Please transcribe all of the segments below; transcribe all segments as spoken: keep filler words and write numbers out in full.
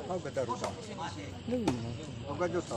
Hau ka daru sa. Hau ka jo sa.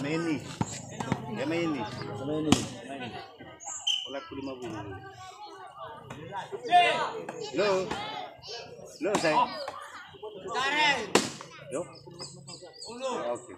Meni. Ya, Meni. Meni. Ola ku lima puluh. Lo. Lo, saya. Lo. Oke.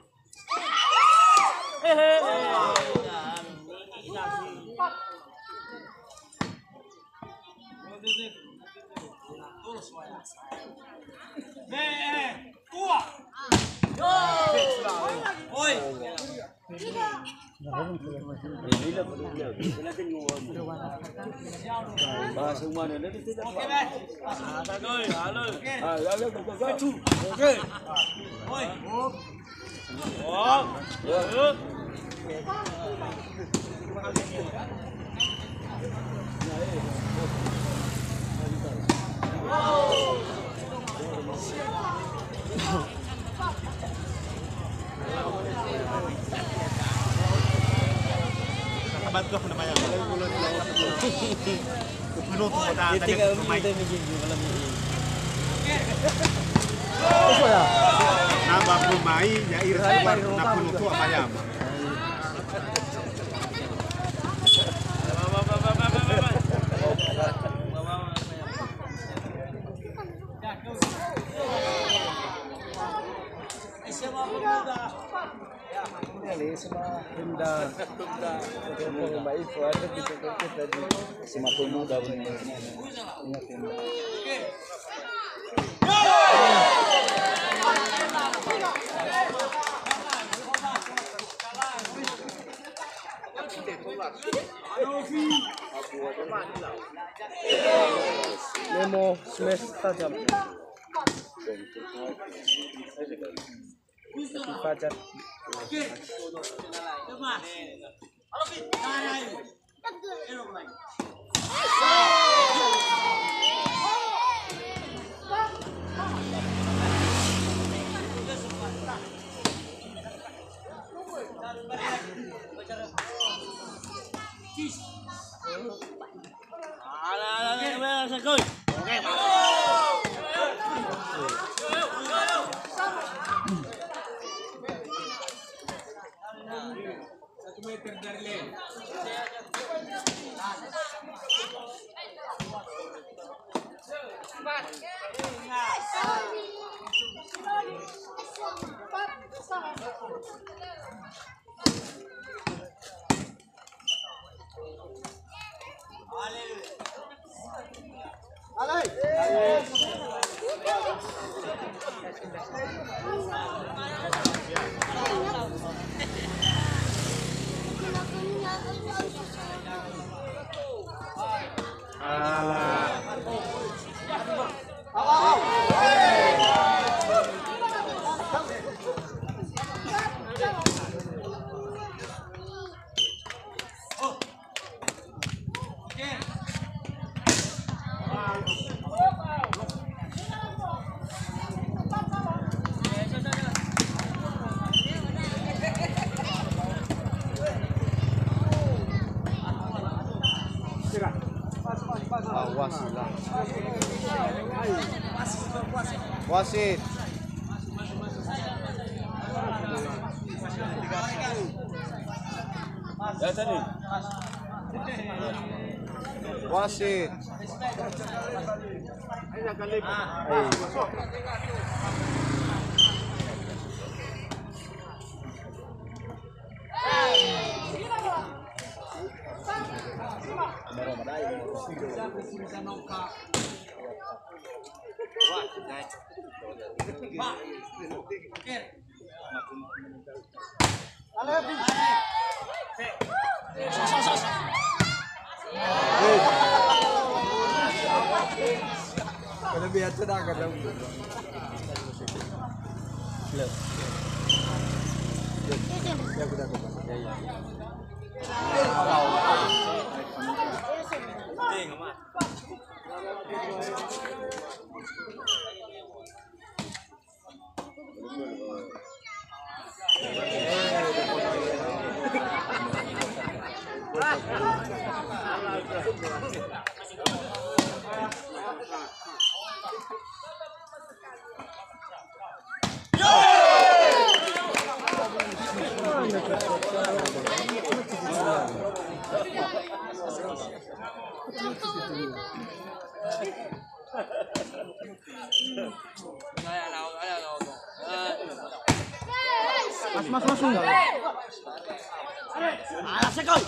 Tinggal kita bikin malam ini. Na ba pemain ya ira na penutup apa ya? Semakin muda benar. Nemo smash tajam. Tapi fajar. Ah, wasit lah. Wasit. Wasit. Kalau biasa dah kata. Ya, udah, udah. Ya, ya. Mas, mas, mas, enggak? Alah, sekau.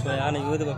Suara aneh gitu, Bang.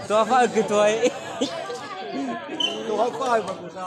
Toa fa'ö ketua e. Toa fa'ö bagusa.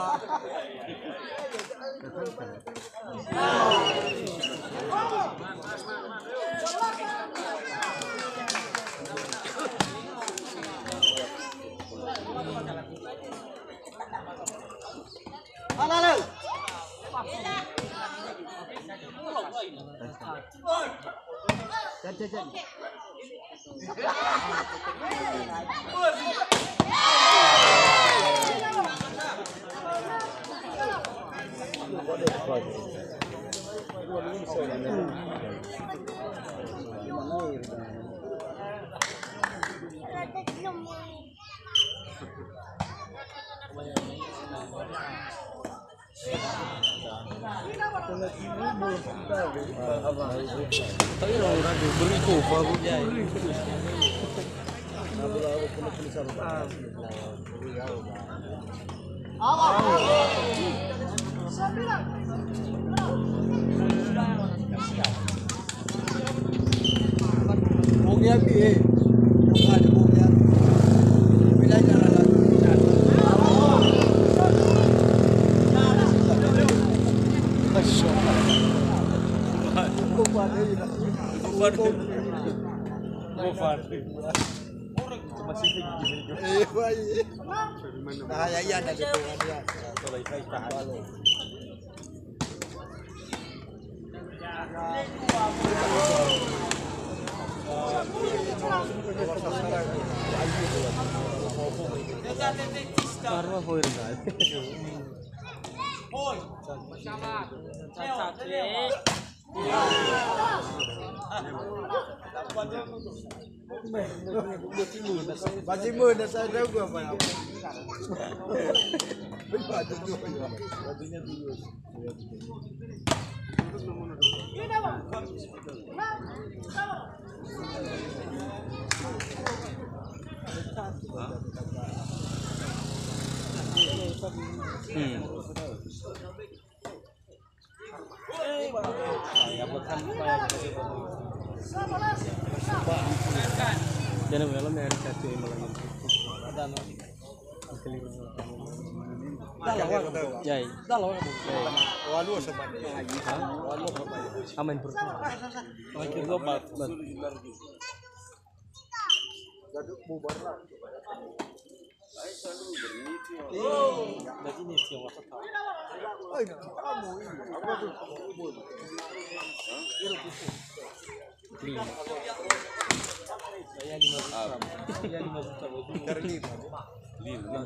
Bajimö na sa dagu apa ya? Bajimö. Hmm. Jana wala me hari satu yang malam. Yai. Aman perut. Lima. Saya lima juta. Saya lima juta. Lima. Lima.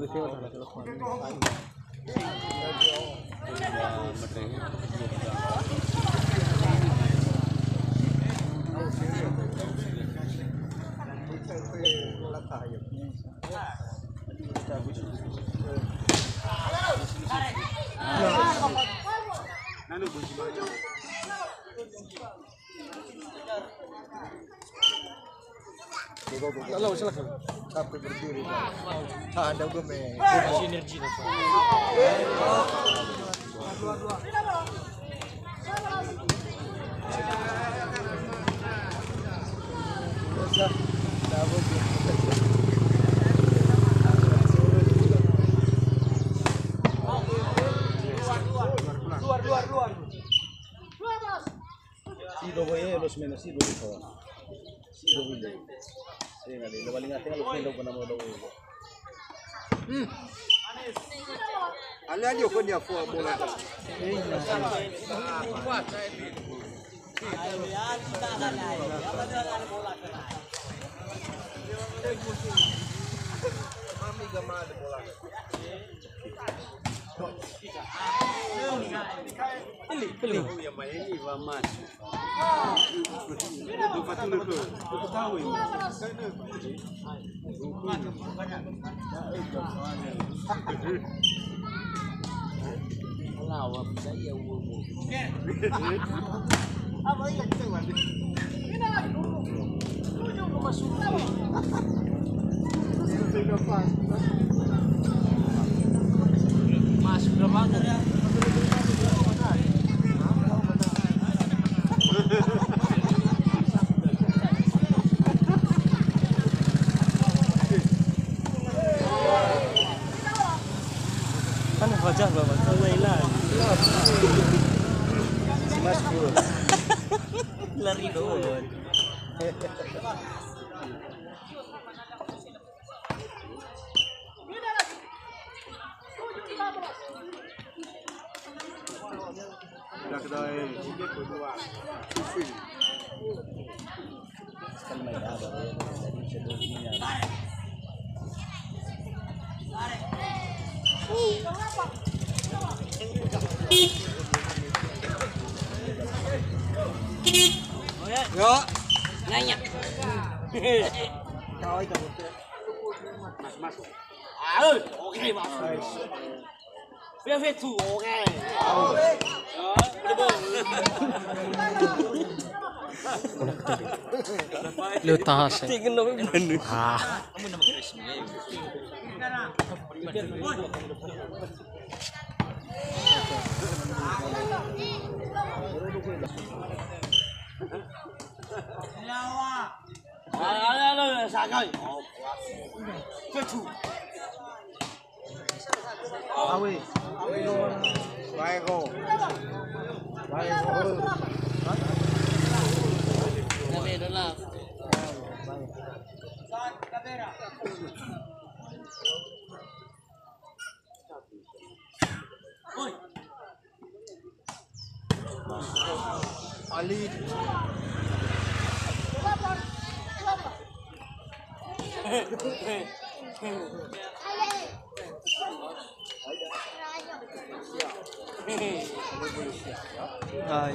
Lalu, silakan. Sampai berdiri, Pak. Ada gue, men. Sinergi, Pak. Luar, luar, luar. Sido boy, eh, los menos sido boy, kawan. Sido boy. Tenga deh, lo paling tenga los menos pernah mau dong. Hmm. Ale-ale ko ni aku bola. Mami gamal bola. Pili, pili. Yang main ni Waman. Empat puluh tu. Aku tahu ini. Lawan saya umur. Kan wajah Bapak. Mulailah. Mas Bro. Lari doang. Yo. Nanya. Kawai kamu. Mas, mas. Ah, oke, mas. Wer wird zu, oke. Lu taha sih. Ah. Awe. Awe. Baego. Baego. Ali. Hai.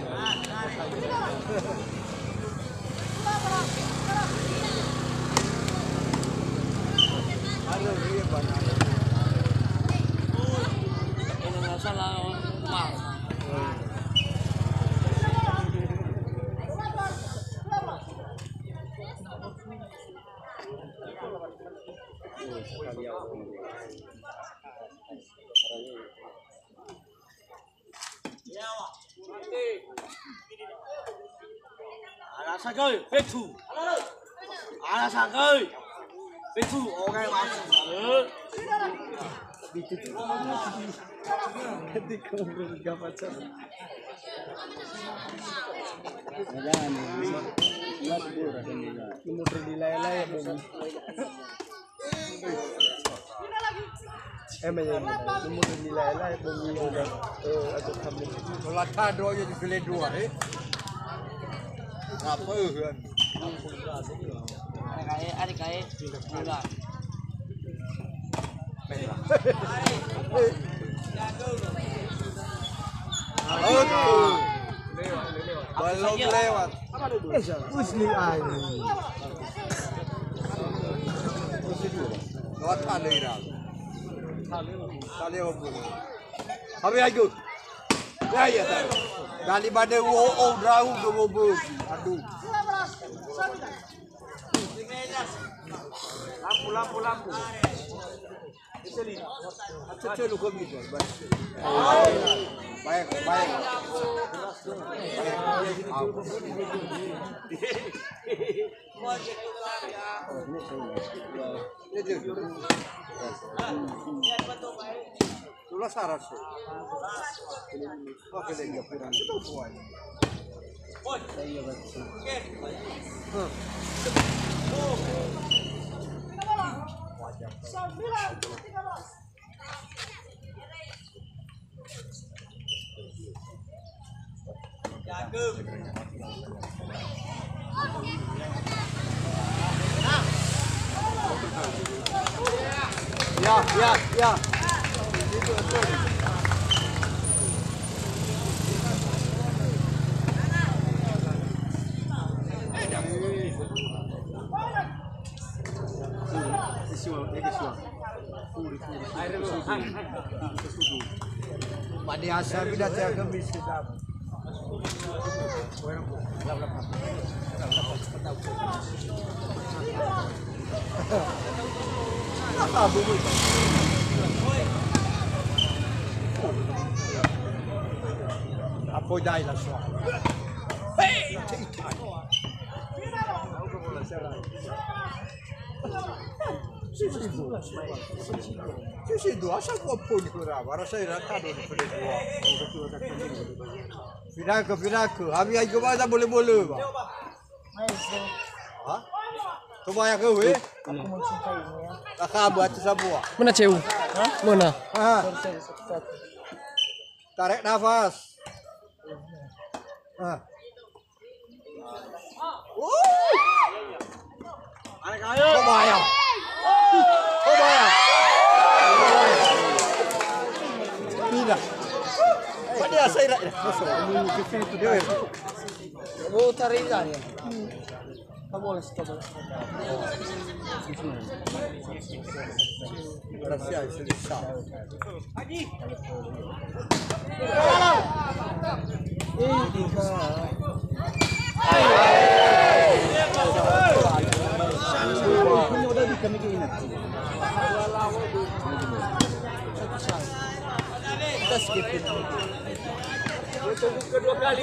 Ala sagöi, fetu. Ala sagöi, fetu. Oke, masuk. Ketika ngobrol gak pacar. Jangan, ya. Nomor di layar-layar, Bang. Eh, menya, nomor nilai lah, eh, atau kami. Kalau tak ada, ya, di pilihan dua, eh. Apa, eh, kan? Ada kae, ada kae. Enggak. Merah. Aduh. Belum lewat. Usli aini. Lewat ada ira. Kali apa? Habis aja. Ya, ya, tadi. Dari mana wo, oh, drau, do, bo, bo. Aduh. Lampu, lampu, lampu. Celu kami tu, baik. Baik, baik. Ini tu. Tulas aras. Oke, lagi kurang. Ya, ya, ya. Pada asal bila tiap kami sedap. Appoi dai la sua. Hey, che Italia. Sì, sì, dua. Sì, sì, dua. Asa ku appoi ni kurava. Rasa ira tado ni fede dua. Fidakö, fidakö. Abi ai gua da boleh-boleh, ba. Ha? Coba ya kau, eh? Aku mencintai ini ya. Kakak buat tu sabua. Mana ceu? Hah? Mana? Ha. Sorry, sorry, satu-satu. Tarik nafas. Ha. Kobaya. Kobaya. Pindah. Pada saya nak. Oh, tarik lah ya. Ka boleh, ka boleh. Grazie, si sa. Kedua kali.